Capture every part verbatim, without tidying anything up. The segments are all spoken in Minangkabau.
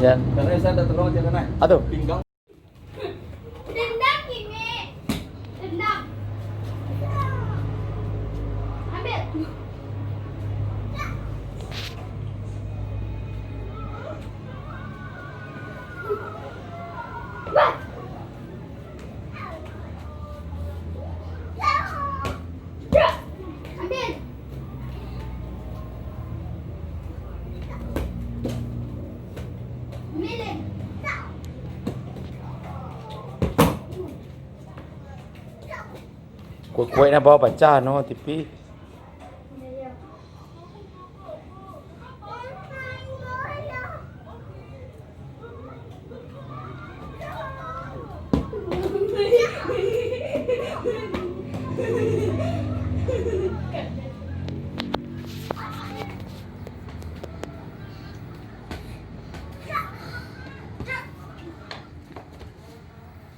Dan karena saya ada telur aja kan, eh? Aduh. Pinggang. Tendang, Kimi. Tendang. Ambil. Wah. Kuaik-kuaik nan bawa pacah no, tipi.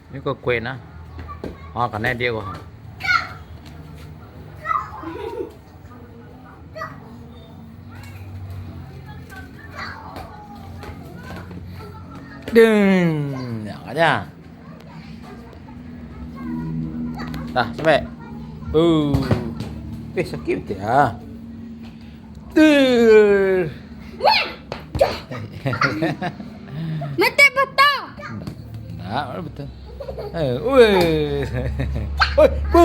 Ni ko kuaik nah. Ha, kanai dia ko. Deng, ya, aja. Dah, sampai. Uh. Eh, sakik betul ah. Tuh. Mete patah. Nah, betul. Eh, weh. Oi, bu.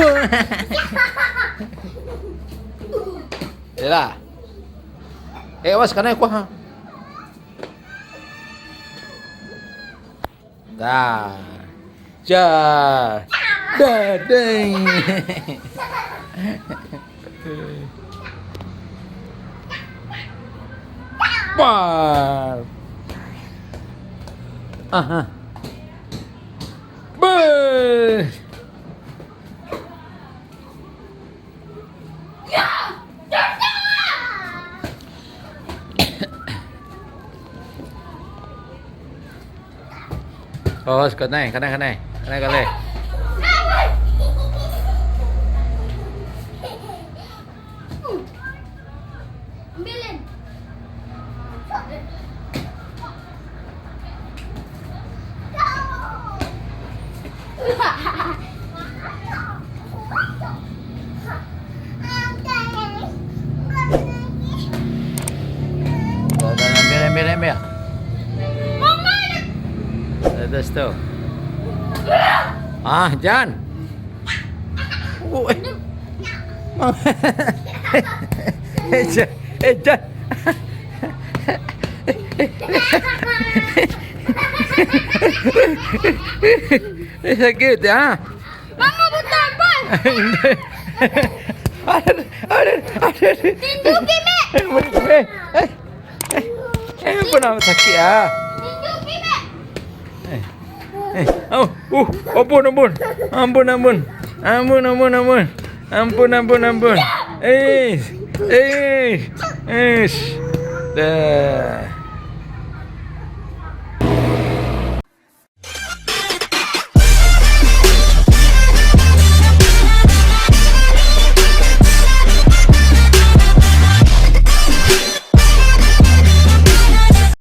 Yalah. Eh, awas, kanai kuah, ha. Dah. Ja. Dah, deng. Bar. Aha. Ber. Oh, sekot nai, kanai, kanai. Kanai, kanai. Ambilin. Ambil, ambil, ambil, ambil. Atas tu. Ah, Jan. Oh, eh. Eh, Jan. Eh, Jan. Eh, sakit, ah. Mama buta apa? Aduh, aduh, aduh. Tinju, Kimek. Eh, eh, eh, eh, eh, ampun, ah, sakit, ah. Tinju, Kimek. Eh, eh, oh, uh, ampun, ampun. Ampun, ampun. Ampun, ampun, ampun. Ampun, ampun, ampun. Eh, eh, eh. Dah.